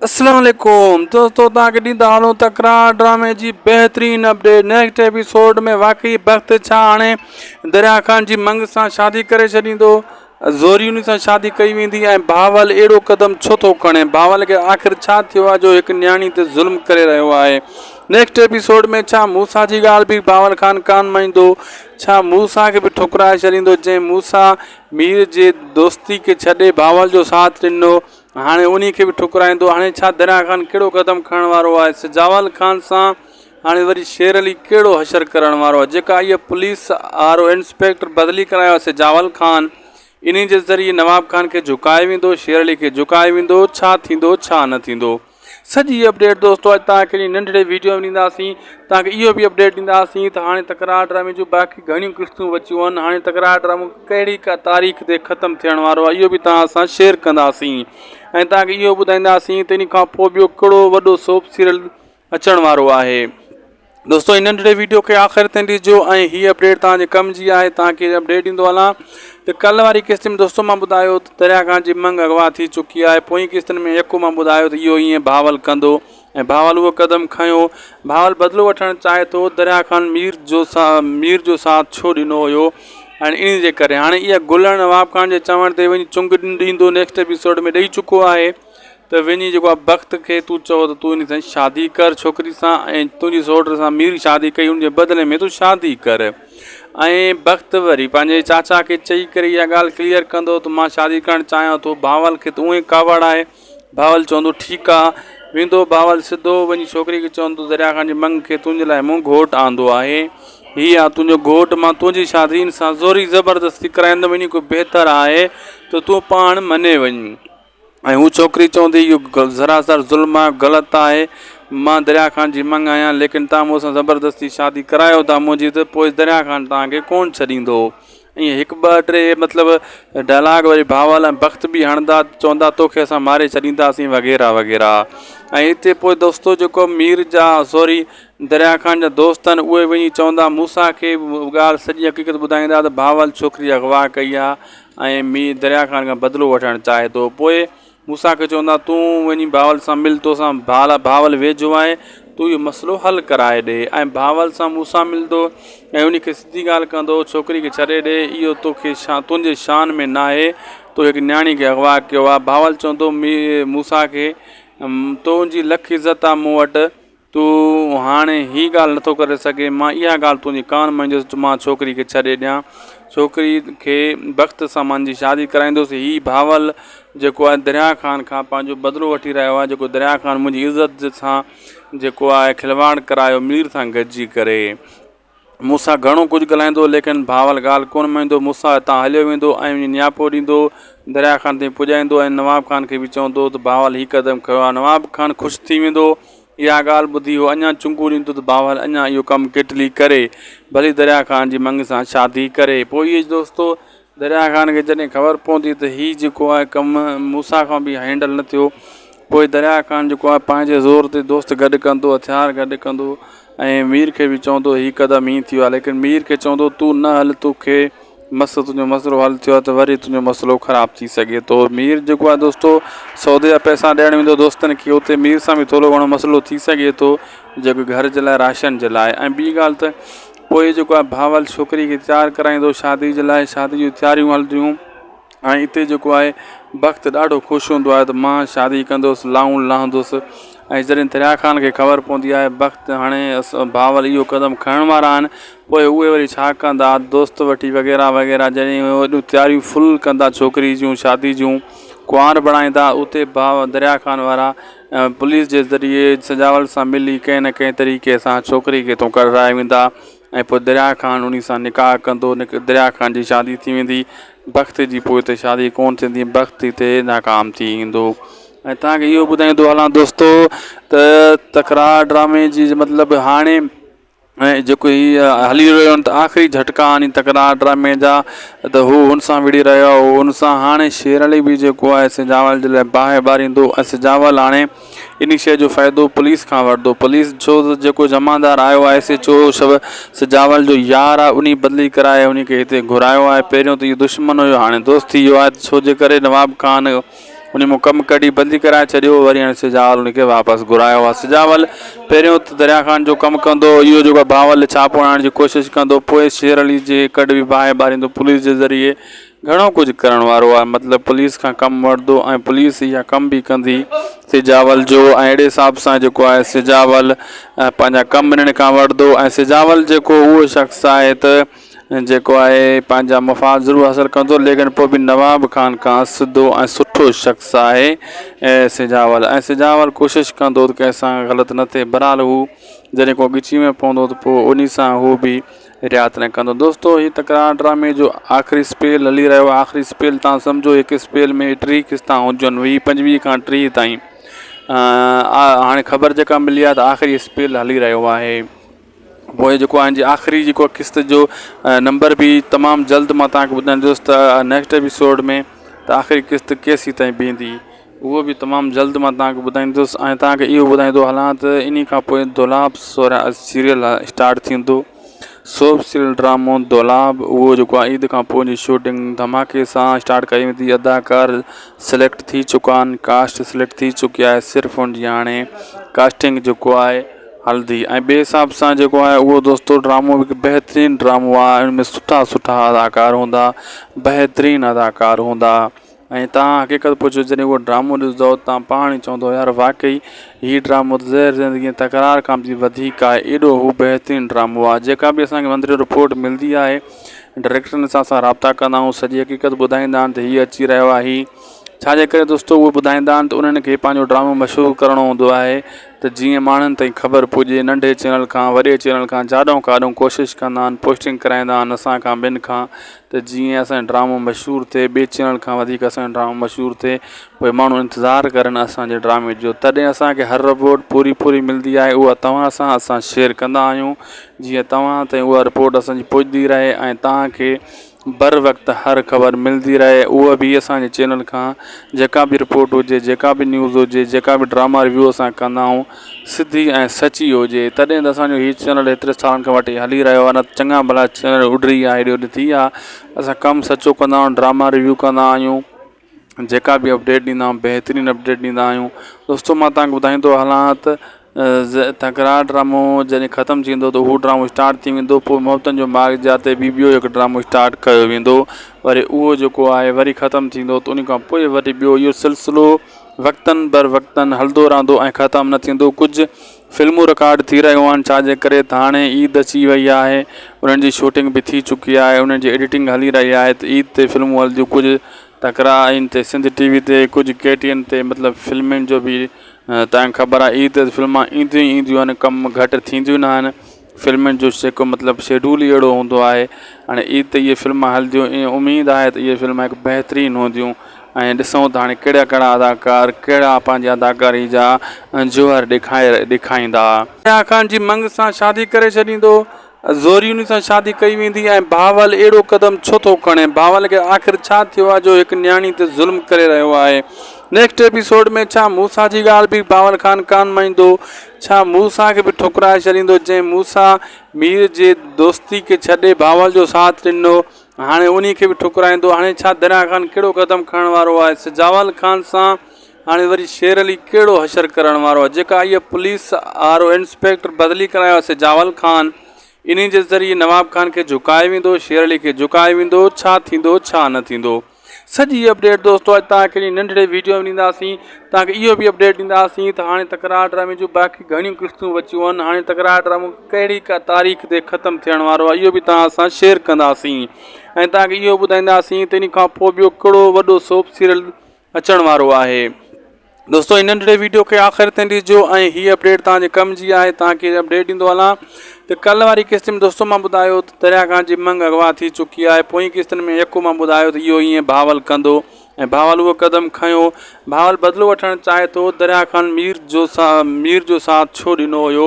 اسلام عليڪم دوستو توهان کي ڏيندا هلون تڪرار ڊرامي جي بهترين اپڊيٽ نيڪسٽ ايپيسوڊ ۾ واقعي بخت ڇا هاڻي دريا خان جي منگ سان شادي ڪري ڇڏيندو زوري ان سان شادي ڪئي ويندي ۽ بهاول اهڙو قدم ڇو ٿو کڻي بهاول کي آخر ڇا ٿيو آهي جو هڪ نياڻي تي ظلم ڪري رهيو آهي نيڪسٽ ايپيسوڊ ۾ ڇا موسا جي ڳالهه به بهاول خان ڪان مڃيندو ڇا موسا کي به ٺڪرائي ڇڏيندو جنهن موسا مير جي دوستي کي ڇڏي بهاول جو ساٿ ڏنو هاڻي انهي کي به ٺڪرائيندو. هاڻي ڇا دريا خان ڪهڙو قدم کڻڻ وارو آهي. سجاول خان سان هاڻي وري شير علي ڪهڙو حشر ڪرڻ وارو آهي. جيڪا اهي پوليس وارو انسپيڪٽر بدلي ڪرايو آهي سجاول خان انهي جي ذريعي نواب خان کي جهڪائي ويندو شير علي کي جهڪائي ويندو ڇا ٿيندو ڇا نه ٿيندو. سڄي اپڊيٽ دوستو اڄ توهان کي ننڍڙي ويڊيو ۾ ڏينداسين توهان کي اهو به اپڊيٽ ڏينداسين ته هاڻي تڪرار ڊرامي جون باقي گهڻيون قسطون بچيون آهن هاڻي تڪرار ڊرامو ڪهڙي ڪا تاريخ تي ختم ٿيڻ وارو آهي اهو به توهان سان شيئر ڪنداسين ۽ توهان کي اهو ٻڌائينداسين ته ان کان پوء ٻيو ڪهڙو وڏو سوپ سيريل اچڻ وارو آهي دوستو هن ننڍڙي ويڊيو کي آخر تائين ڏسجو ۽ هي اپڊيٽ توهان جي ڪم جي آهي توهان کي اپڊيٽ ڏيندو هلان ته ڪل واري قسط ۾ دوستو مان ٻڌايو ته دريا خان جي منگ اغوا ٿي چڪي آهي پوئين قسطن ۾ يڪو مان ٻڌايو ته اهو ائين بهاول ڪندو ۽ بهاول اهو قدم کنيو بهاول بدلو وٺڻ چاهي ٿو دريا خان مير جو سا مير جو ساٿ ڇو ڏنو هيو هاڻي ان جي ڪري هاڻي اها گلڻ نواب خان جي چوڻ تي وڃي چنگ ڏيندو نيڪسٽ ايپيسوڊ ۾ ڏئي چڪو آهي ته وڃي جيڪو آ بخت کي تون چئو ته تون ان سان شادي ڪر ڇوڪري سان ۽ تنهنجي سوٽ سان مير شادي ڪئي ان جي بدلي ۾ تون شادي ڪر ۽ بخت وري پنهنجي چاچا کي چئي ڪري اها ڳالهه ڪليئر ڪندو ته مان شادي ڪرڻ چاهيان ٿو بهاول کي ته اونئي ڪاوڙ آهي بهاول چوندو ٺيڪ آ ويندو بهاول سڌو وڃي ڇوڪري کي چوندو دريا خان جي منگ کي تنهنجي لاء مون گهوٽ آندو آهي هي آ تنهنجو گهوٽ مان تنهنجي شادي ان سان زوري زبردستي ڪرائيندم انهي کان بهتر آهي ته تون پاڻ مڃي وڃ ۽ هو ڇوڪري چوندي اهو سراسر ظلم آهي غلط آهي مان دريا خان جي مڱ آهيان ليڪن توهان مون سان زبردستي شادي ڪرايو ٿا منهنجي ته پوء دريا خان توهان کي ڪونه ڇڏيندو ائين هڪ ٻه ٽي مطلب ڊائلاگ وري بهاول ۽ بخت به هڻندا چوندا توکي اسان ماري ڇڏينداسين وغيره وغيره ۽ هتي پوء دوستو جيڪو مير جا سوري دريا خان جا دوست آهن اهي وڃي چوندا موسيٰ کي ڳالهه سڄي حقيقت ٻڌائيندا ته بهاول ڇوڪري اغوا ڪئي آهي ۽ مير دريا خان کان بدلو وٺڻ چاهي ٿو. پوء موسيٰ کي چوندا، تون وڃي بهاول سان مل، توسان بهاول ويجهو آهي، تون اهو مسئلو حل ڪرائي ڏي. ۽ بهاول سان موسيٰ ملندو ۽ ان کي سڌي ڳالهه ڪندو، ڇوڪري کي ڇڏي ڏي، اهو توکي تنهنجي شان ۾ ناهي، تو هڪ نياڻي کي اغوا ڪيو آهي. بهاول چوندو موسيٰ کي، تنهنجي لک عزت آهي مون وٽ، تون هاڻي هي ڳالهه نٿو ڪري سگهين، مان اها ڳالهه تنهنجي ڪانه مڃيندس ته مان ڇوڪري کي ڇڏي ڏيان، ڇوڪري کي بخت سان منهنجي شادي ڪرائيندس، هي بهاول جيڪو آهي دريا خان کان پنهنجو بدلو وٺي رهيو آهي، جيڪو دريا خان منهنجي عزت سان جيڪو آهي کلواڙ ڪرايو مير سان گڏجي ڪري. مون سان گهڻو ڪجهه ڳالهائيندو، ليڪن بهاول ڳالهه ڪونه مڃيندو. مون سان هتان هليو ويندو ۽ وڃي نياپو ڏيندو، دريا خان تائين پڄائيندو ۽ نواب خان کي به چوندو ته بهاول هي قدم کنيو آهي. نواب خان خوش ٿي ويندو. اها ڳالهه ٻڌي هو اڃا چنگون ڏيندو ته بهاول اڃا اهو ڪم ڪيٽلي ڪري، ڀلي دريا خان جي مڱ سان شادي ڪري. پوء اهي دوستو دريا خان کي جڏهن خبر پوندي ته هي جيڪو آهي ڪم موسيٰ کان به هينڊل نه ٿيو پوء دريا خان جيڪو آهي پنهنجي زور تي دوست گڏ ڪندو هٿيار گڏ ڪندو ۽ مير کي به چوندو هي قدم هي ٿيو آهي ليڪن مير کي چوندو تون نه هل توکي مس تنهنجو مسئلو حل ٿيو آهي ته وري تنهنجو مسئلو خراب ٿي سگهي ٿو مير جيڪو آهي دوستو سودي جا پئسا ڏيڻ ويندو دوستن کي اتي مير سان به ٿورو گهڻو مسئلو ٿي سگهي ٿو جيڪو گهر جي لاء راشن جي لاء ۽ ٻي ڳالهه ته پوء جيڪو آهي بهاول ڇوڪري کي تيار ڪرائيندو شادي جي لاء شادي جون تياريون هلنديون ۽ اتي جيڪو آهي بخت ڏاڍو خوش هوندو آهي ته مان شادي ڪندس لائون لهندس ۽ جڏهن دريا خان کي خبر پوندي آهي بخت هاڻي بهاول اهو قدم کڻڻ وارا آهن پوء اهي وري ڇا ڪندا دوست وٺي وغيره وغيره جڏهن ايڏيون تياريون فل ڪندا ڇوڪري جون شادي جون ڪنوار بڻائيندا اتي ڀاء دريا خان وارا پوليس جي ذريعي سجاول سان ملي ڪنهن نه ڪنهن طريقي سان ڇوڪري کي اتان ڪڍرائي ويندا ۽ پوء دريا خان انهي سان نڪاح ڪندو دريا خان جي شادي ٿي ويندي بخت جي پوء اتي شادي ڪونه ٿيندي بخت اتي ناڪام ٿي ويندو ۽ توهان کي اهو ٻڌائيندو هلان دوستو ته تڪرار ڊرامي جي مطلب هاڻي ۽ جيڪو هي هلي رهيو آهي ته آخري جهٽڪا آهن تڪرار ڊرامي جا ته هو هن سان وڙهي رهيو آهي هو هن سان هاڻي شير علي به جيڪو آهي سجاول جي لاء باهه ٻاريندو ۽ سجاول هاڻي ان شيء جو فائدو پوليس کان وٺندو پوليس ڇو ته جيڪو جمعدار آيو آهي ايس ايڇ او سڀ سجاول جو يار آهي انهي بدلي ڪرائي انهي کي هتي گهرايو آهي پهريون ته اهو دشمن هيو هاڻي دوست ٿي ويو آهي ڇو جي ڪري نواب خان ان مان ڪم ڪڍي بدلي ڪرائي ڇڏيو وري هاڻي سجاول ان کي واپس گهرايو آهي سجاول پهريون ته دريا خان جو ڪم ڪندو اهو جيڪو بهاول ڇاپو هڻائڻ جي ڪوشش ڪندو پوء شير علي جي ڪڍ به باهه ٻاريندو پوليس جي ذريعي گهڻو ڪجهه ڪرڻ وارو آهي مطلب پوليس کان ڪم وٺندو ۽ پوليس اها ڪم به ڪندي سجاول جو ۽ اهڙي حساب سان جيڪو آهي سجاول پنهنجا ڪم انهن کان وٺندو ۽ سجاول جيڪو اهو شخص آهي ته جيڪو آهي پنهنجا مفاد ضرور حاصل ڪندو ليڪن پوء به نواب خان کان سڌو ۽ سٺو شخص آهي سجاول ۽ سجاول ڪوشش ڪندو ته ڪنهن سان غلط نه ٿئي بهرحال هو جڏهن ڪو ڳچي ۾ پوندو ته پوء انهي سان هو به رعايت نه ڪندو. دوستو هي تڪرار ڊرامي جو آخري اسپيل هلي رهيو آهي آخري اسپيل تان سمجهو هڪ اسپيل ۾ 30 قسطا هجن 20 25 کان 30 تائين هاڻي خبر جيڪا ملي آهي ته آخري اسپيل هلي رهيو آهي پوء جيڪو آهي جي آخري جيڪو قسط جو نمبر به تمام جلد مان توهان کي ٻڌائيندس ته نيڪسٽ ايپيسوڊ ۾ ته آخري قسط ڪيسي تائين بيهندي اهو به تمام جلد مان توهان کي ٻڌائيندس ۽ توهان کي اهو ٻڌائيندو هلان ته انهي کان پوء دولاب سورا سيريل اسٽارٽ ٿيندو سوپ سيريل ڊرامو دولاب اهو جيڪو آهي عيد کان پوء ان جي شوٽنگ ڌماڪي سان اسٽارٽ ڪئي ويندي اداڪار سليڪٽ ٿي چڪا آهن ڪاسٽ سليڪٽ ٿي چڪي آهي صرف ان جي هاڻي ڪاسٽنگ جيڪو آهي هلندي ۽ ٻئي حساب سان جيڪو آهي اهو دوستو ڊرامو هڪ بهترين ڊرامو آهي ان ۾ سٺا سٺا اداڪار هوندا بهترين اداڪار هوندا ۽ توهان حقيقت پڇو جڏهن اهو ڊرامو ڏسندؤ توهان پاڻ ئي چوندؤ يار واقعي هي ڊرامو ته زهر زندگي تڪرار کان به وڌيڪ آهي ايڏو هو بهترين ڊرامو آهي جيڪا به اسان کي اندريون رپورٽ ملندي آهي ڊائريڪٽرن سان اسان رابطا ڪندا آهيون سڄي حقيقت ٻڌائيندا آهن ته هي اچي رهيو آهي ڇا جي ڪري دوستو اهي ٻڌائيندا آهن ته انهن کي پنهنجو ڊرامو مشهور ڪرڻو هوندو آهي ته جيئن ماڻهن تائين خبر پڄي ننڍي چينل کان وڏي چينل کان جاڏو ڪاڏو ڪوشش ڪندا آهن پوسٽنگ ڪرائيندا آهن اسان کان ٻين کان ته جيئن اسان جو ڊرامو مشهور ٿئي ٻئي چينل کان وڌيڪ اسان جو ڊرامو مشهور ٿئي پوء ماڻهو انتظار ڪرن اسان جي ڊرامي جو تڏهن اسان کي هر رپورٽ پوري پوري ملندي آهي اها توهان سان اسان شيئر ڪندا آهيون جيئن توهان تائين اها رپورٽ اسان جي پڄندي رهي ۽ توهان کي بر وقت هر خبر ملندي رهي اها به اسان جي چينل کان جيڪا به رپورٽ هجي جيڪا به نيوز هجي جيڪا به ڊراما ريويو اسان ڪندا آهيون سڌي ۽ سچي هجي تڏهن ته اسان جو هي چينل هيتري سالن کان وٺي هلي رهيو آهي نه ته چڱا ڀلا چينل اڏري ويا هيڏي هوڏي ٿي ويا اسان ڪم سچو ڪندا آهيون ڊراما ريويو ڪندا آهيون جيڪا به اپڊيٽ ڏيندا آهيون بهترين اپڊيٽ ڏيندا آهيون دوستو مان توهان کي ٻڌائيندو هلان ته تڪرار ڊرامو جڏهن ختم ٿيندو ته هو ڊرامو اسٽارٽ ٿي ويندو پوء محبتن جو مارڳ جاتي به ٻيو هڪ ڊرامو اسٽارٽ ڪيو ويندو وري اهو جيڪو آهي وري ختم ٿيندو ته ان کان پوء وري ٻيو اهو سلسلو وقتن بر وقتن هلندو رهندو ۽ ختم نه ٿيندو ڪجهه فلمون رڪارڊ ٿي رهيون آهن ڇا جي ڪري ته هاڻي عيد اچي وئي آهي انهن جي شوٽنگ به ٿي چڪي آهي انهن جي ايڊيٽنگ هلي رهي آهي ته عيد تي فلمون هلنديون ڪجهه تڪرار آهن تي سنڌ ٽي وي تي ڪجهه ڪي ٽي اين تي مطلب فلمن جو به تنهن خبر آهي عيد تي فلمان اينديون ئي اينديون آهن ڪم گهٽ ٿينديون نه آهن فلمن جو جيڪو مطلب شيڊول ئي اهڙو هوندو آهي هاڻي عيد تي اهي فلمان هلنديون ۽ اميد آهي ته اهي فلمان هڪ بهترين هونديون ۽ ڏسون ته هاڻي ڪهڙا ڪهڙا اداڪار ڪهڙا پنهنجي اداڪاري جا جوهر ڏيکائي ڏيکائيندا. يحيٰ خان جي منگ سان شادي ڪري ڇڏيندو. زوري ان سان شادي ڪئي ويندي ۽ بهاول اهڙو قدم ڇو ٿو کڻي؟ بهاول کي آخر ڇا ٿيو آهي جو هڪ نياڻي تي ظلم ڪري رهيو آهي؟ نيڪسٽ ايپيسوڊ ۾ ڇا موسيٰ جي ڳالهه به بهاول خان ڪانه مڃيندو؟ ڇا موسيٰ کي به ٺڪرائي ڇڏيندو جنهن موسيٰ مير جي دوستي کي ڇڏي بهاول جو ساٿ ڏنو هاڻي انهي کي به ٺڪرائيندو؟ هاڻي ڇا دريا خان ڪهڙو قدم کڻڻ وارو آهي؟ سجاول خان سان هاڻي وري شير علي ڪهڙو حشر ڪرڻ وارو آهي جيڪا اهي پوليس وارو انسپيڪٽر بدلي ڪرايو آهي سجاول خان انهي جي ذريعي نواب خان کي جهڪائي ويندو شير علي کي جهڪائي ويندو ڇا ٿيندو ڇا نه ٿيندو سڄي اپڊيٽ دوستو اڄ توهان کي ننڍڙي ويڊيو ۾ ڏينداسين توهان کي اهو به اپڊيٽ ڏينداسين ته هاڻي تڪرار ڊرامي جون باقي گهڻيون قسطون بچيون آهن هاڻي تڪرار ڊرامو ڪهڙي ڪا تاريخ تي ختم ٿيڻ وارو آهي اهو به توهان سان شيئر ڪنداسين ۽ توهان کي اهو ٻڌائينداسين ته ان کان پوء ٻيو ڪهڙو وڏو سوپ سيريل اچڻ وارو آهي دوستو هن ننڍڙي ويڊيو کي آخر تائين ڏسجو ۽ هي اپڊيٽ توهان جي ڪم جي آهي توهان کي اپڊيٽ ڏيندو هلان ته ڪل واري قسط ۾ دوستو مان ٻڌايو ته دريا خان جي منگ اغوا ٿي چڪي آهي پوئين قسطن ۾ يڪو مان ٻڌايو ته اهو ائين بهاول ڪندو ۽ بهاول اهو قدم کنيو بهاول بدلو وٺڻ چاهي ٿو دريا خان مير جو سا مير جو ساٿ ڇو ڏنو هيو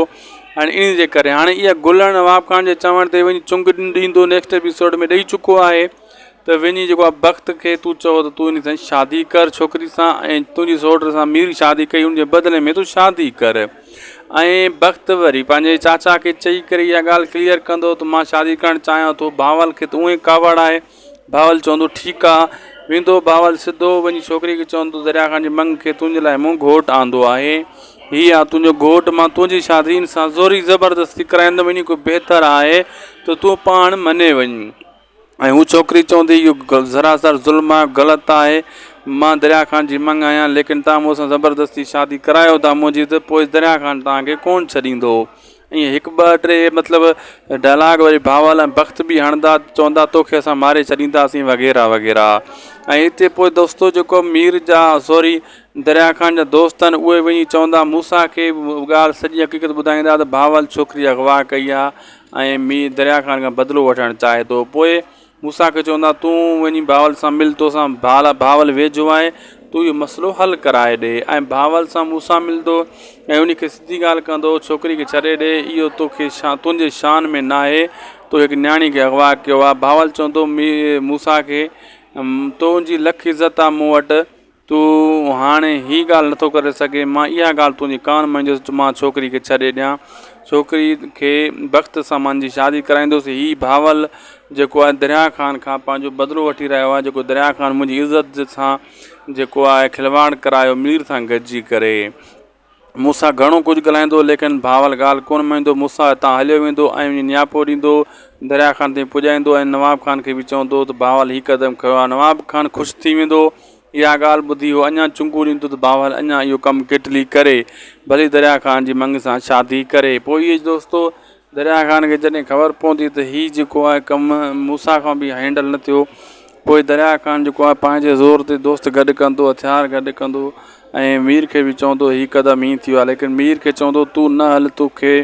هاڻي ان جي ڪري هاڻي اها گلڻ نواب خان جي چوڻ تي وڃي چنگ ڏيندو نيڪسٽ ايپيسوڊ ۾ ڏئي چڪو آهي ته وڃي جيڪو آ بخت کي تون چئو ته تون ان سان شادي ڪر ڇوڪري سان ۽ تنهنجي سوٽ سان مير شادي ڪئي ان جي بدلي ۾ تون شادي ڪر ۽ بخت وري پنهنجي چاچا کي چئي ڪري اها ڳالهه ڪليئر ڪندو ته مان شادي ڪرڻ چاهيان ٿو بهاول کي ته اونئي ڪاوڙ آهي بهاول چوندو ٺيڪ آ ويندو بهاول سڌو وڃي ڇوڪري کي چوندو دريا خان جي مڱ کي تنهنجي لاء مون گهوٽ آندو آهي هي آ تنهنجو گهوٽ مان تنهنجي شادي ان سان زوري زبردستي ڪرائيندم انهي کان بهتر آهي ته تون پاڻ مڃي وڃ ۽ هو ڇوڪري چوندي اهو سراسر ظلم آهي غلط آهي مان دريا خان جي مڱ آهيان ليڪن توهان مون سان زبردستي شادي ڪرايو ٿا منهنجي ته پوء دريا خان توهان کي ڪونه ڇڏيندو ائين هڪ ٻه ٽي مطلب ڊائلاگ وري بهاول ۽ بخت به هڻندا چوندا توکي اسان ماري ڇڏينداسين وغيره وغيره ۽ هتي پوء دوستو جيڪو مير جا سوري دريا خان جا دوست آهن اهي وڃي چوندا موسيٰ کي ڳالهه سڄي حقيقت ٻڌائيندا ته بهاول ڇوڪري اغوا ڪئي آهي ۽ مير دريا خان کان بدلو وٺڻ چاهي ٿو. پوء موسيٰ کي چوندا، تون وڃي بهاول سان مل، توسان بهاول ويجهو آهي، تون اهو مسئلو حل ڪرائي ڏي. ۽ بهاول سان موسيٰ ملندو ۽ ان کي سڌي ڳالهه ڪندو، ڇوڪري کي ڇڏي ڏي، اهو توکي تنهنجي شان ۾ ناهي، تو هڪ نياڻي کي اغوا ڪيو آهي. بهاول چوندو موسيٰ کي، تنهنجي لک عزت آهي مون وٽ، تون هاڻي هي ڳالهه نٿو ڪري سگهين، مان اها ڳالهه تنهنجي ڪانه مڃيندس جو مان ڇوڪري کي ڇڏي ڏيان، ڇوڪري کي بخت سان منهنجي شادي ڪرائيندس، هي بهاول جيڪو آهي دريا خان کان پنهنجو بدلو وٺي رهيو آهي، جيڪو دريا خان منهنجي عزت سان جيڪو آهي کلواڙ ڪرايو مير سان گڏجي ڪري. مون سان گهڻو ڪجهه ڳالهائيندو ليڪن بهاول ڳالهه ڪونه مڃيندو. مون سان هتان هليو ويندو ۽ وڃي نياپو ڏيندو، دريا خان تائين پڄائيندو ۽ نواب خان کي به چوندو ته بهاول هي قدم کنيو آهي. نواب خان خوش ٿي ويندو. اها ڳالهه ٻڌي هو اڃا چونگو ڏيندو ته بهاول اڃا اهو ڪم ڪيٽلي ڪري، ڀلي دريا خان جي مڱ سان شادي ڪري. پوء اهي دوستو دريا خان کي جڏهن خبر پوندي ته هي جيڪو آهي ڪم موسيٰ کان به هينڊل نه ٿيو پوء دريا خان جيڪو آهي پنهنجي زور تي دوست گڏ ڪندو هٿيار گڏ ڪندو ۽ مير کي به چوندو هي قدم هي ٿيو آهي ليڪن مير کي چوندو تون نه هل توکي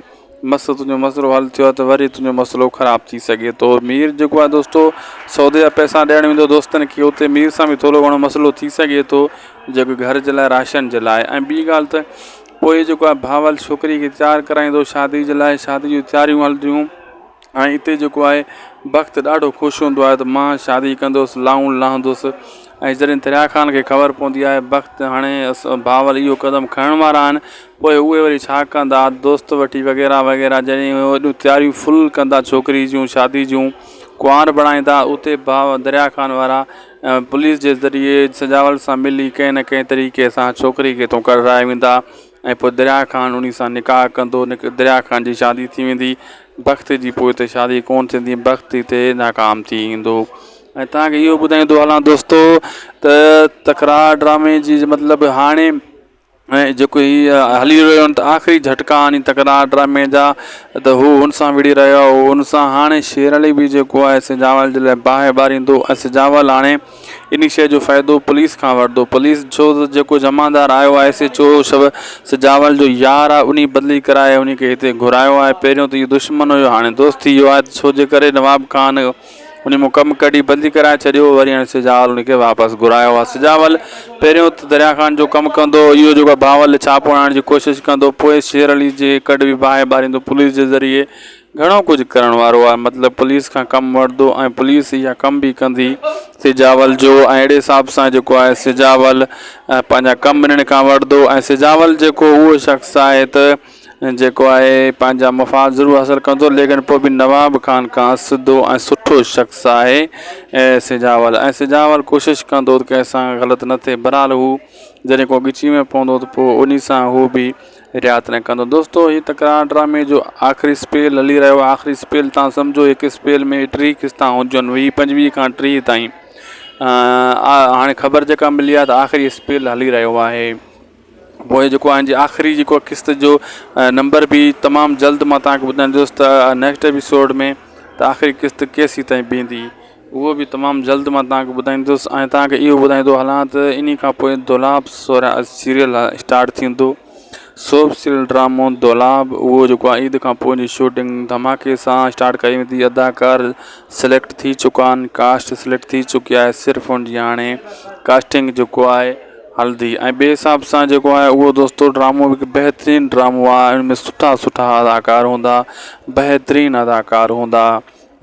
مس تنهنجو مسئلو حل ٿيو آهي ته وري تنهنجو مسئلو خراب ٿي سگهي ٿو مير جيڪو آهي دوستو سودي جا پئسا ڏيڻ ويندو دوستن کي اتي مير سان به ٿورو گهڻو مسئلو ٿي سگهي ٿو جيڪو گهر جي لاء راشن جي لاء ۽ ٻي ڳالهه ته پوء جيڪو آهي بهاول ڇوڪري کي تيار ڪرائيندو شادي جي لاء شادي جون تياريون هلنديون ۽ اتي جيڪو آهي بخت ڏاڍو خوش هوندو آهي ته مان شادي ڪندس لائون لهندس ۽ جڏهن دريا خان کي خبر پوندي آهي بخت هاڻي بهاول اهو قدم کڻڻ وارا آهن پوء اهي وري ڇا ڪندا دوست وٺي وغيره وغيره جڏهن ايڏيون تياريون فل ڪندا ڇوڪري جون شادي جون ڪنوار بڻائيندا اتي ڀاء دريا خان وارا پوليس جي ذريعي سجاول سان ملي ڪنهن نه ڪنهن طريقي سان ڇوڪري کي اتان ڪڍرائي ويندا ۽ پوء دريا خان انهي سان نڪاح ڪندو دريا خان جي شادي ٿي ويندي بخت جي پوء اتي شادي ڪونه ٿيندي بخت اتي ناڪام ٿي ايندو ۽ توهان کي اهو ٻڌائيندو هلان دوستو ته تڪرار ڊرامي جي مطلب هاڻي ۽ جيڪو هي هلي رهيو آهي ته آخري جهٽڪا آهن تڪرار ڊرامي جا ته هو هن سان وڙهي رهيو آهي هو هن سان هاڻي شير علي به جيڪو آهي سجاول جي لاء باهه ٻاريندو ۽ سجاول هاڻي ان شيء جو فائدو پوليس کان وٺندو پوليس ڇو ته جيڪو جمعدار آيو آهي ايس ايڇ او سڀ سجاول جو يار آهي انهي بدلي ڪرائي انهي کي هتي گهرايو آهي پهريون ته اهو دشمن هيو هاڻي دوست ٿي ويو آهي ڇو جي ڪري نواب خان ان مون ڪم ڪڍي بندي ڪرائي ڇڏيو وري هاڻي سجاول ان کي واپس گهرايو آهي سجاول پهريون ته دريا خان جو ڪم ڪندو اهو جيڪو بهاول ڇاپو هڻائڻ جي ڪوشش ڪندو پوء شير علي جي ڪڍ به باهه ٻاريندو پوليس جي ذريعي گهڻو ڪجهه ڪرڻ وارو آهي مطلب پوليس کان ڪم وٺندو ۽ پوليس اها ڪم به ڪندي سجاول جو ۽ اهڙي حساب سان جيڪو آهي سجاول پنهنجا ڪم انهن کان وٺندو ۽ سجاول جيڪو اهو شخص آهي ته جيڪو آهي پنهنجا مفاد ضرور حاصل ڪندو ليڪن پوء به نواب خان کان سڌو ۽ سٺو شخص آهي سجاول ۽ سجاول ڪوشش ڪندو ته ڪنهن سان غلط نه ٿئي بهرحال هو جڏهن ڪو ڳچي ۾ پوندو ته پوء انهي سان هو به رعايت نه ڪندو دوستو هي تڪرار ڊرامي جو آخري اسپيل هلي رهيو آهي آخري اسپيل تان سمجهو هڪ اسپيل ۾ 30 قسطا هجن 20 25 کان 30 تائين هاڻي خبر جيڪا ملي آهي ته آخري اسپيل هلي رهيو آهي پوء جيڪو آهي ان جي آخري جيڪو قسط جو نمبر به تمام جلد مان توهان کي ٻڌائيندس ته نيڪسٽ ايپيسوڊ ۾ ته آخري قسط ڪيسين تائين بيهندي اهو به تمام جلد مان توهان کي ٻڌائيندس ۽ توهان کي اهو ٻڌائيندو هلان ته انهي کان پوء دولاب سورا سيريل اسٽارٽ ٿيندو سوپ سيريل ڊرامو دولاب اهو جيڪو آهي عيد کان پوء ان جي شوٽنگ ڌماڪي سان اسٽارٽ ڪئي ويندي اداڪار سليڪٽ ٿي چڪا آهن ڪاسٽ سليڪٽ ٿي چڪي آهي صرف ان جي هاڻي ڪاسٽنگ جيڪو آهي هلندي ۽ ٻئي حساب سان جيڪو آهي اهو دوستو ڊرامو هڪ بهترين ڊرامو آهي ان ۾ سٺا سٺا اداڪار هوندا بهترين اداڪار هوندا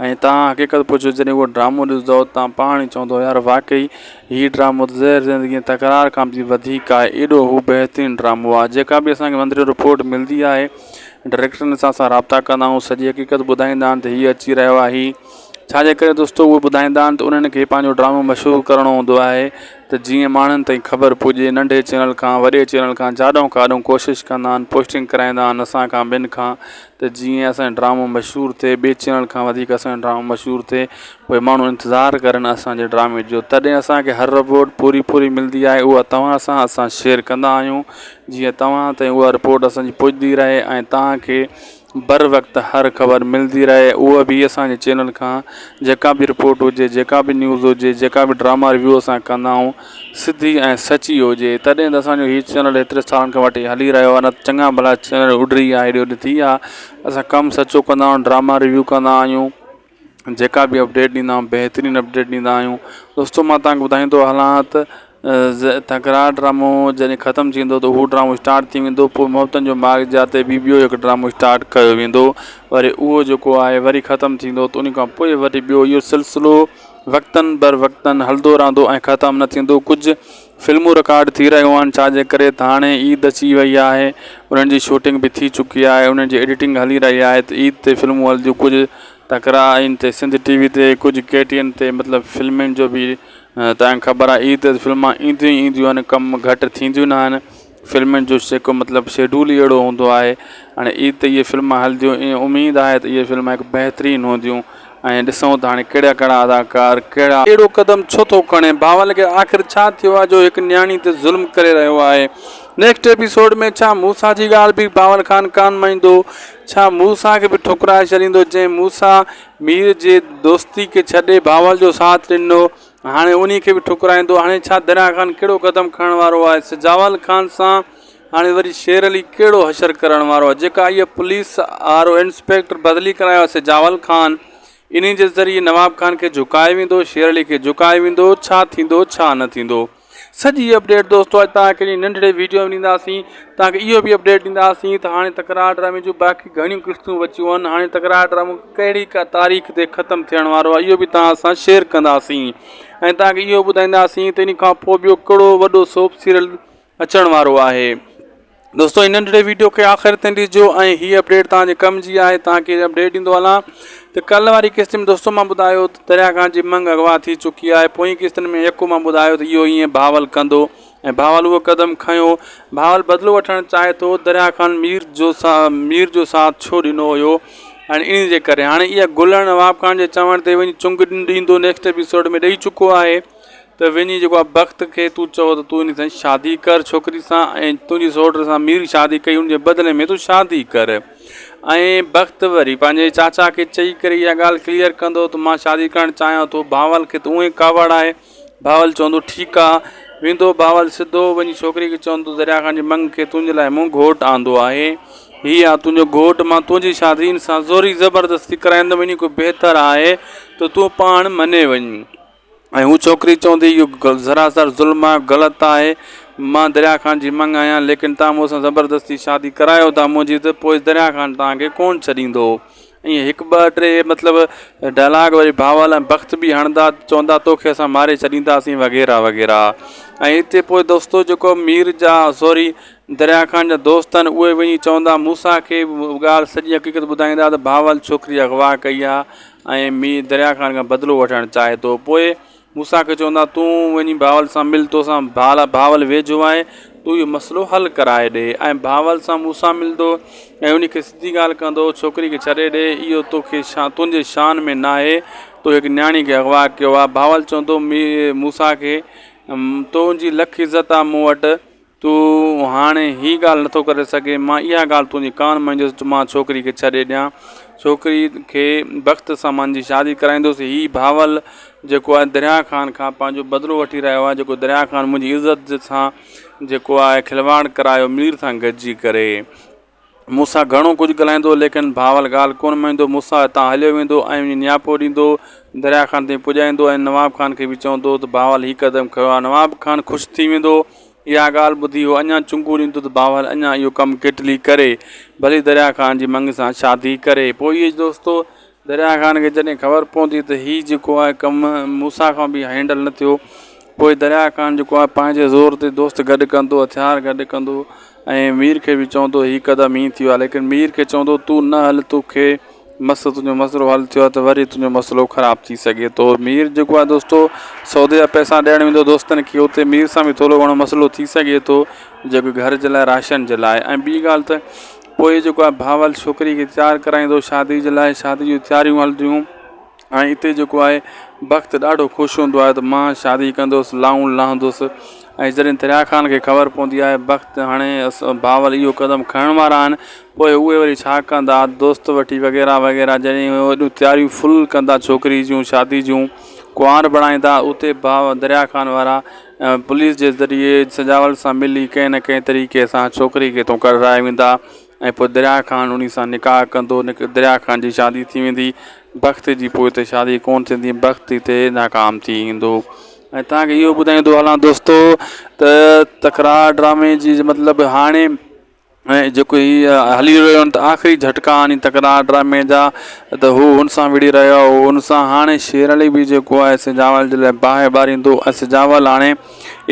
۽ توهان حقيقت پڇو جڏهن اهو ڊرامو ڏسندو توهان پاڻ ئي چوندو يار واقعي هي ڊرامو ته زهر زندگي تڪرار کان به وڌيڪ آهي ايڏو هو بهترين ڊرامو آهي جيڪا به اسانکي اندريون رپورٽ ملندي آهي ڊائريڪٽرن سان اسان رابطا ڪندا آهيون سڄي حقيقت ٻڌائيندا آهن ته هي اچي رهيو آهي هي ڇا جي ڪري دوستو اهي ٻڌائيندا آهن ته انهن کي پنهنجو ڊرامو مشهور ڪرڻو هوندو آهي ته جيئن ماڻهن تائين خبر پڄي ننڍي چينل کان وڏي چينل کان جاڏو ڪاڏو ڪوشش ڪندا آهن پوسٽنگ ڪرائيندا آهن اسان کان ٻين کان ته جيئن اسان جو ڊرامو مشهور ٿئي ٻئي چينل کان وڌيڪ اسان جو ڊرامو مشهور ٿئي پوءِ ماڻهو انتظار ڪرن اسان جي ڊرامي جو تڏهن اسان کي هر رپورٽ پوري پوري ملندي آهي اها توهان سان اسان شيئر ڪندا آهيون جيئن توهان تائين اها رپورٽ اسان جي پڄندي رهي ۽ توهان کي بر وقت هر خبر ملندي رهي اها به اسان جي چينل کان جيڪا به رپورٽ هجي جيڪا به نيوز هجي جيڪا به ڊراما ريويو اسان ڪندا آهيون سڌي ۽ سچي هجي تڏهن ته اسان جو هي چينل هيتري سالن کان وٺي هلي رهيو آهي نه ته چڱا ڀلا چينل اڏري ويا هيڏي هوڏي ٿي ويا اسان ڪم سچو ڪندا آهيون ڊراما ريويو ڪندا آهيون جيڪا به اپڊيٽ ڏيندا آهيون بهترين اپڊيٽ ڏيندا آهيون دوستو مان توهان کي ٻڌائيندو هلان ته تڪرار ڊرامو جڏهن ختم ٿيندو ته هو ڊرامو اسٽارٽ ٿي ويندو پوء محبتن جو ماڳ جاتي به ٻيو هڪ ڊرامو اسٽارٽ ڪيو ويندو وري اهو جيڪو آهي وري ختم ٿيندو ته ان کان پوء وري ٻيو اهو سلسلو وقتن بر وقتن هلندو رهندو ۽ ختم نه ٿيندو ڪجهه فلمون رڪارڊ ٿي رهيون آهن ڇا جي ڪري ته هاڻي عيد اچي وئي آهي انهن جي شوٽنگ به ٿي چڪي آهي انهن جي ايڊيٽنگ هلي رهي آهي ته عيد تي فلمون هلنديون ڪجهه تڪرار آهن تي سنڌ ٽي وي تي ڪجهه ڪي ٽي اين تي مطلب فلمن جو به تنهن خبر آهي عيد تي فلمان اينديون ئي اينديون آهن ڪم گهٽ ٿينديون نه آهن فلمن جو جيڪو مطلب شيڊول ئي اهڙو هوندو آهي هاڻي عيد تي اهي فلمان هلنديون ۽ اميد آهي ته اهي فلمان هڪ بهترين هونديون ۽ ڏسون ته هاڻي ڪهڙا ڪهڙا اداڪار ڪهڙا اهڙو قدم ڇو ٿو کڻي بهاول کي آخر ڇا ٿيو آهي جو هڪ نياڻي تي ظلم ڪري رهيو آهي نيڪسٽ ايپيسوڊ ۾ ڇا موسيٰ جي ڳالهه به بهاول خان ڪانه مڃيندو ڇا موسيٰ کي به ٺڪرائي ڇڏيندو جنهن موسيٰ مير جي دوستي کي ڇڏي بهاول جو ساٿ ڏنو، هاڻي انهي کي به ٺڪرائيندو، هاڻي ڇا دريا خان ڪهڙو قدم کڻڻ وارو آهي، سجاول خان سان هاڻي وري شير علي ڪهڙو حشر ڪرڻ وارو آهي، جيڪا اهي پوليس وارو انسپيڪٽر بدلي ڪرايو آهي سجاول خان انهي جي ذريعي نواب خان کي جهڪائي ويندو، شير علي کي جهڪائي ويندو، ڇا ٿيندو ڇا نه ٿيندو. سڄي اپڊيٽ دوستو اڄ توهان کي ننڍڙي ويڊيو ۾ ڏينداسين توهان کي اهو به اپڊيٽ ڏينداسين ته هاڻي تڪرار ڊرامي جون باقي گهڻيون قسطون بچيون آهن هاڻي تڪرار ڊرامو ڪهڙي ڪا تاريخ تي ختم ٿيڻ وارو آهي اهو به توهان سان شيئر ڪنداسين ۽ توهان کي اهو ٻڌائينداسين ته ان کان پوء ٻيو ڪهڙو وڏو سوپ سيريل اچڻ وارو آهي دوستو هن ننڍڙي ويڊيو کي آخر تائين ڏسجو ۽ هي اپڊيٽ توهان جي ڪم جي آهي توهان کي اپڊيٽ ڏيندو هلان ته ڪل واري قسط ۾ دوستو مان ٻڌايو ته دريا خان جي منگ اغوا ٿي چڪي آهي پوئين قسطن ۾ يڪو مان ٻڌايو ته اهو ائين بهاول ڪندو ۽ بهاول اهو قدم کنيو بهاول بدلو وٺڻ چاهي ٿو دريا خان مير جو سا مير جو ساٿ ڇو ڏنو هيو هاڻي ان جي ڪري هاڻي اها گلڻ نواب خان جي چوڻ تي وڃي چنگ ڏيندو نيڪسٽ ايپيسوڊ ۾ ڏئي چڪو آهي ته وڃي جيڪو آ بخت کي تون چئو ته تون ان سان شادي ڪر ڇوڪري سان ۽ تنهنجي سوٽ سان مير شادي ڪئي ان جي بدلي ۾ تون شادي ڪر ۽ بخت وري پنهنجي چاچا کي چئي ڪري اها ڳالهه ڪليئر ڪندو ته مان شادي ڪرڻ چاهيان ٿو بهاول کي ته اونئي ڪاوڙ آهي بهاول چوندو ٺيڪ آ ويندو بهاول سڌو وڃي ڇوڪري کي چوندو دريا خان جي منگ کي تنهنجي لاء مون گهوٽ آندو آهي هي آ تنهنجو گهوٽ مان تنهنجي شادي ان سان زوري زبردستي ڪرائيندم انهي کان بهتر آهي ته تون پاڻ مڃي وڃ ۽ هو ڇوڪري چوندي اهو سراسر ظلم آهي غلط آهي مان دريا خان جي مڱ آهيان ليڪن توهان مون سان زبردستي شادي ڪرايو ٿا منهنجي ته پوء دريا خان توهان کي ڪونه ڇڏيندو ائين هڪ ٻه ٽي مطلب ڊائلاگ وري بهاول ۽ بخت به هڻندا چوندا توکي اسان ماري ڇڏينداسين وغيره وغيره ۽ اتي پوء دوستو جيڪو مير جا سوري دريا خان جا دوست آهن اهي وڃي چوندا موسيٰ کي ڳالهه سڄي حقيقت ٻڌائيندا ته بهاول ڇوڪري اغوا ڪئي آهي ۽ مير دريا خان کان بدلو وٺڻ چاهي ٿو. پوء موسيٰ کي چوندا، تون وڃي بهاول سان مل، توسان بهاول ويجهو آهي، تون اهو مسئلو حل ڪرائي ڏي. ۽ بهاول سان موسيٰ ملندو ۽ ان کي سڌي ڳالهه ڪندو، ڇوڪري کي ڇڏي ڏي، اهو توکي تنهنجي شان ۾ ناهي، تو هڪ نياڻي کي اغوا ڪيو آهي. بهاول چوندو موسيٰ کي، تنهنجي لک عزت آهي مون وٽ، تون هاڻي هي ڳالهه نٿو ڪري سگهين، مان اها ڳالهه تنهنجي ڪانه مڃيندس ته مان ڇوڪري کي ڇڏي ڏيان، ڇوڪري کي بخت سان منهنجي شادي ڪرائيندس، هي بهاول جيڪو آهي درياء خان کان پنهنجو بدلو وٺي رهيو آهي، جيڪو درياء خان منهنجي عزت سان جيڪو آهي کلواڙ ڪرايو مير سان گڏجي ڪري. مون سان گهڻو ڪجهه ڳالهائيندو ليڪن بهاول ڳالهه ڪونه مڃيندو مون سان هتان هليو ويندو ۽ وڃي نياپو ڏيندو دريا خان تائين پڄائيندو ۽ نواب خان کي به چوندو ته بهاول هي قدم کنيو آهي نواب خان خوش ٿي ويندو اها ڳالهه ٻڌي هو اڃا چنگون ڏيندو ته بهاول اڃا اهو ڪم ڪيٽلي ڪري ڀلي دريا خان جي مڱ سان شادي ڪري پوء اهي دوستو دريا خان کي جڏهن خبر پوندي ته هي جيڪو آهي ڪم موسيٰ کان به هينڊل نه ٿيو پوء دريا خان جيڪو آهي پنهنجي زور تي دوست گڏ ڪندو هٿيار گڏ ڪندو ۽ مير کي به چوندو هي قدم هي ٿيو آهي ليڪن مير کي چوندو تون نه هل توکي مس تنهنجو مسئلو حل ٿيو آهي ته وري تنهنجو مسئلو خراب ٿي سگهي ٿو. مير جيڪو آهي دوستو سودي جا پئسا ڏيڻ ويندو دوستن کي اتي مير سان به ٿورو گهڻو مسئلو ٿي سگهي ٿو جيڪو گهر جي لاء راشن جي لاء ۽ ٻي ڳالهه ته پوء جيڪو آهي بهاول ڇوڪري کي تيار ڪرائيندو شادي جي لاء شادي جون تياريون هلنديون ۽ اتي جيڪو آهي بخت ڏاڍو خوش هوندو آهي ته مان شادي ڪندس لائون لهندس ۽ جڏهن دريا خان کي خبر پوندي آهي بخت هاڻي بهاول اهو قدم کڻڻ وارا آهن پوء اهي وري ڇا ڪندا دوست وٺي وغيره وغيره جڏهن ايڏيون تياريون فل ڪندا ڇوڪري جون شادي جون ڪنوار بڻائيندا اتي ڀاء دريا خان وارا پوليس جي ذريعي سجاول سان ملي ڪنهن نه ڪنهن طريقي سان ڇوڪري کي اتان ڪڍرائي ويندا ۽ پوء دريا خان انهي سان نڪاح ڪندو دريا خان جي شادي ٿي ويندي بخت جي پوء اتي شادي ڪونه ٿيندي بخت اتي ناڪام ٿي ايندو ۽ توهان کي اهو ٻڌائيندو هلان دوستو ته تڪرار ڊرامي جي مطلب هاڻي ۽ جيڪو هي هلي رهيو آهي ته آخري جهٽڪا آهن تڪرار ڊرامي جا ته هو هن سان وڙهي رهيو هو هن سان هاڻي شير علي به جيڪو آهي سجاول جي لاء باهه ٻاريندو ۽ سجاول هاڻي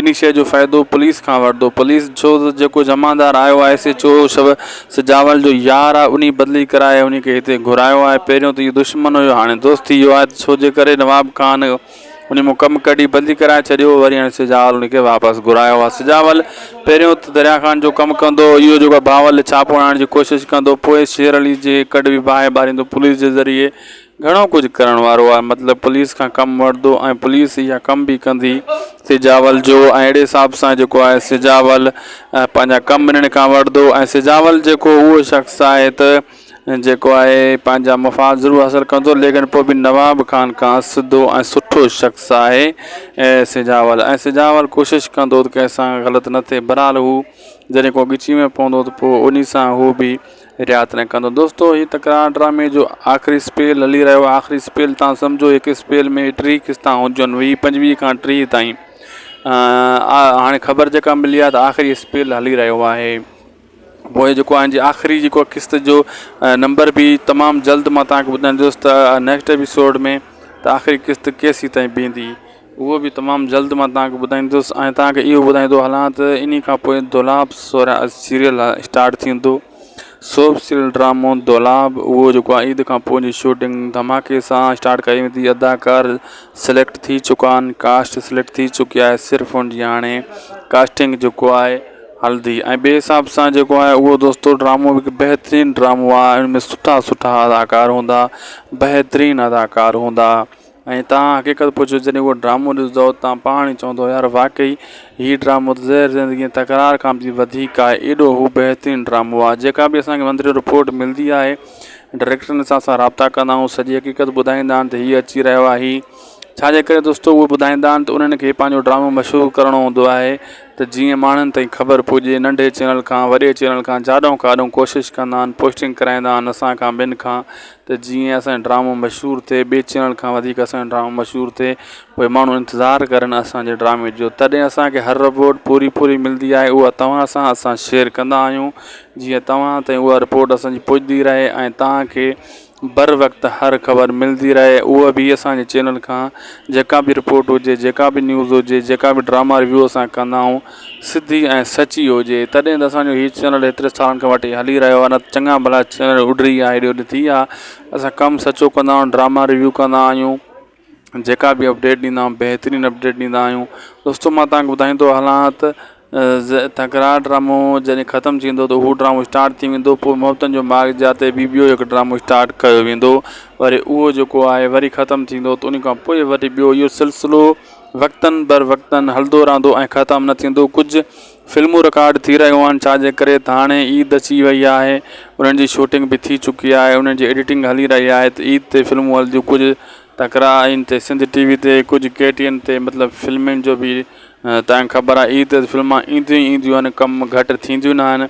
انهي شيء جو فائدو پوليس کان ورتو. پوليس ڇو ته جيڪو جمعدار آيو آهي سي ڇو شب سجاول جو يار آهي انهي بدلي ڪرائي انهي کي هتي گهرايو آهي. پهريون ته اهو دشمن هيو هاڻي دوست ٿي ويو آهي ڇو جي ڪري نواب خان انهي مان ڪم ڪڍي بدلي ڪرائي ڇڏيو وري هاڻي سجاول انهي کي واپس گهرايو آهي. سجاول پهريون ته دريا خان جو ڪم ڪندو اهو جيڪو بهاول ڇاپو هڻائڻ جي ڪوشش ڪندو پوء شير علي جي ڪڍ به باهه ٻاريندو پوليس جي ذريعي گهڻو ڪجهه ڪرڻ وارو آهي مطلب پوليس کان ڪم وٺندو ۽ پوليس اها ڪم به ڪندي سجاول جو ۽ اهڙي حساب سان جيڪو آهي سجاول پنهنجا ڪم انهن کان وٺندو ۽ سجاول جيڪو اهو شخص آهي ته جيڪو آهي پنهنجا مفاد ضرور حاصل ڪندو ليڪن پوء به نواب خان کان سڌو ۽ سٺو شخص آهي سجاول ۽ سجاول ڪوشش ڪندو ته ڪنهن سان غلط نه ٿئي بهرحال هو جڏهن ڪو ڳچي ۾ پوندو ته پوء انهي سان هو به رعايت نه ڪندو. دوستو هي تڪرار ڊرامي جو آخري اسپيل هلي رهيو آهي آخري اسپيل تان سمجهو هڪ اسپيل ۾ 30 قسطا هجن 20 25 کان 30 تائين هاڻي خبر جيڪا ملي آهي ته آخري اسپيل هلي رهيو آهي پوء جيڪو آهي جي آخري جيڪو قسط جو نمبر به تمام جلد مان توهان کي ٻڌائيندس ته نيڪسٽ ايپيسوڊ ۾ ته آخري قسط ڪيسي تائين بيهندي اهو به تمام جلد مان توهان کي ٻڌائيندس ۽ توهان کي اهو ٻڌائيندو هلان ته انهي کان پوء دولاب سيريل اسٽارٽ ٿيندو سوپ سيريل ڊرامو دولاب اهو جيڪو آهي عيد کان پوء ان جي شوٽنگ ڌماڪي سان اسٽارٽ ڪئي ويندي اداڪار سليڪٽ ٿي چڪا آهن ڪاسٽ سليڪٽ ٿي چڪي آهي صرف ان جي هاڻي ڪاسٽنگ جيڪو آهي هلندي ۽ ٻئي حساب سان جيڪو آهي اهو دوستو ڊرامو هڪ بهترين ڊرامو آهي ان ۾ سٺا سٺا اداڪار هوندا بهترين اداڪار هوندا ۽ توهان حقيقت پڇو جڏهن اهو ڊرامو ڏسندؤ توهان پاڻ ئي چوندؤ يار واقعي هي ڊرامو ته زهر زندگي تڪرار کان به وڌيڪ آهي ايڏو هو بهترين ڊرامو آهي جيڪا به اسان کي اندريون رپورٽ ملندي آهي ڊائريڪٽرن سان اسان رابطا ڪندا آهيون سڄي حقيقت ٻڌائيندا آهن ته هي اچي رهيو آهي هي ڇا جي ڪري دوستو اهي ٻڌائيندا آهن ته انهن کي پنهنجو ڊرامو مشهور ڪرڻو هوندو آهي ته جيئن ماڻهن تائين خبر پڄي ننڍي چينل کان وڏي چينل کان جاڏو ڪاڏو ڪوشش ڪندا آهن پوسٽنگ ڪرائيندا آهن اسان کان ٻين کان ته جيئن اسان جو ڊرامو مشهور ٿئي ٻئي چينل کان وڌيڪ اسان جو ڊرامو مشهور ٿئي پوء ماڻهو انتظار ڪرن اسان جي ڊرامي جو تڏهن اسان کي هر رپورٽ پوري پوري ملندي آهي اها توهان سان اسان شيئر ڪندا آهيون جيئن توهان تائين اها رپورٽ اسان جي پڄندي رهي ۽ توهان کي بر وقت هر خبر ملندي رهي اها به اسان جي چينل کان جيڪا به رپورٽ هجي جيڪا به نيوز هجي جيڪا به ڊراما ريويو اسان ڪندا آهيون سڌي ۽ سچي هجي تڏهن ته اسان جو هي چينل هيتري سالن کان وٺي هلي رهيو آهي نه ته چڱا ڀلا چينل اڏري ويا هيڏي هوڏي ٿي ويا اسان ڪم سچو ڪندا آهيون ڊراما ريويو ڪندا آهيون جيڪا به اپڊيٽ ڏيندا آهيون بهترين اپڊيٽ ڏيندا آهيون دوستو مان توهان کي ٻڌائيندو هلان ته تڪرار ڊرامو جڏهن ختم ٿيندو ته هو ڊرامو اسٽارٽ ٿي ويندو پوء محبتن جو ماڳ جاتي به ٻيو هڪ ڊرامو اسٽارٽ ڪيو ويندو وري اهو جيڪو آهي وري ختم ٿيندو ته ان کان پوء وري ٻيو اهو سلسلو وقتن بر وقتن هلندو رهندو ۽ ختم نه ٿيندو ڪجهه فلمون رڪارڊ ٿي رهيون آهن ڇا جي ڪري ته هاڻي عيد اچي وئي آهي انهن جي شوٽنگ به ٿي چڪي آهي انهن جي ايڊيٽنگ هلي رهي آهي ته عيد تي فلمون هلنديون ڪجهه تڪرا آهن تي سنڌ ٽي وي تي ڪجهه ڪي ٽي اين تي مطلب فلمن جو به تنهن خبر آهي عيد تي فلمان اينديون ئي اينديون آهن ڪم گهٽ ٿينديون نه آهن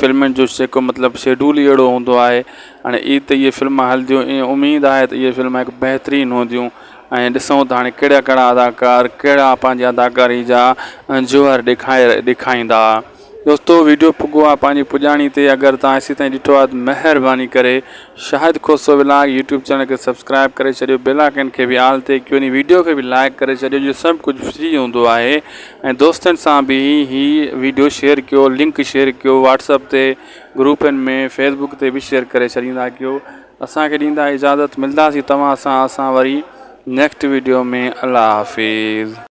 فلمن جو جيڪو مطلب شيڊول ئي اهڙو هوندو آهي هاڻي عيد تي اهي فلم هلنديون ۽ اميد آهي ته اهي فلم هڪ بهترين هونديون ۽ ڏسون ته هاڻي ڪهڙا ڪهڙا اداڪار ڪهڙا پنهنجي اداڪاري جا جوهر ڏيکائي ڏيکائيندا دوستو ويڊيو پڳو آهي پنهنجي پڄاڻي تي اگر توهان هيسي تائين ڏٺو آهي ته مهرباني ڪري Shahid Khoso vlog YouTube channel کي سبسڪرائب ڪري ڇڏيو بيل آئڪن کي به آل تي ڪيو ويڊيو کي به لائڪ ڪري ڇڏيو جو سڀ ڪجهه فري هوندو آهي ۽ دوستن سان به هي ويڊيو شيئر ڪيو لنڪ شيئر ڪيو واٽس اپ تي گروپن ۾ فيس بڪ تي به شيئر ڪري ڇڏيندا ڪيو. اسان کي ڏيندا اجازت ملداسين توهان سان اسان وري نيڪسٽ ويڊيو ۾ الله حافظ.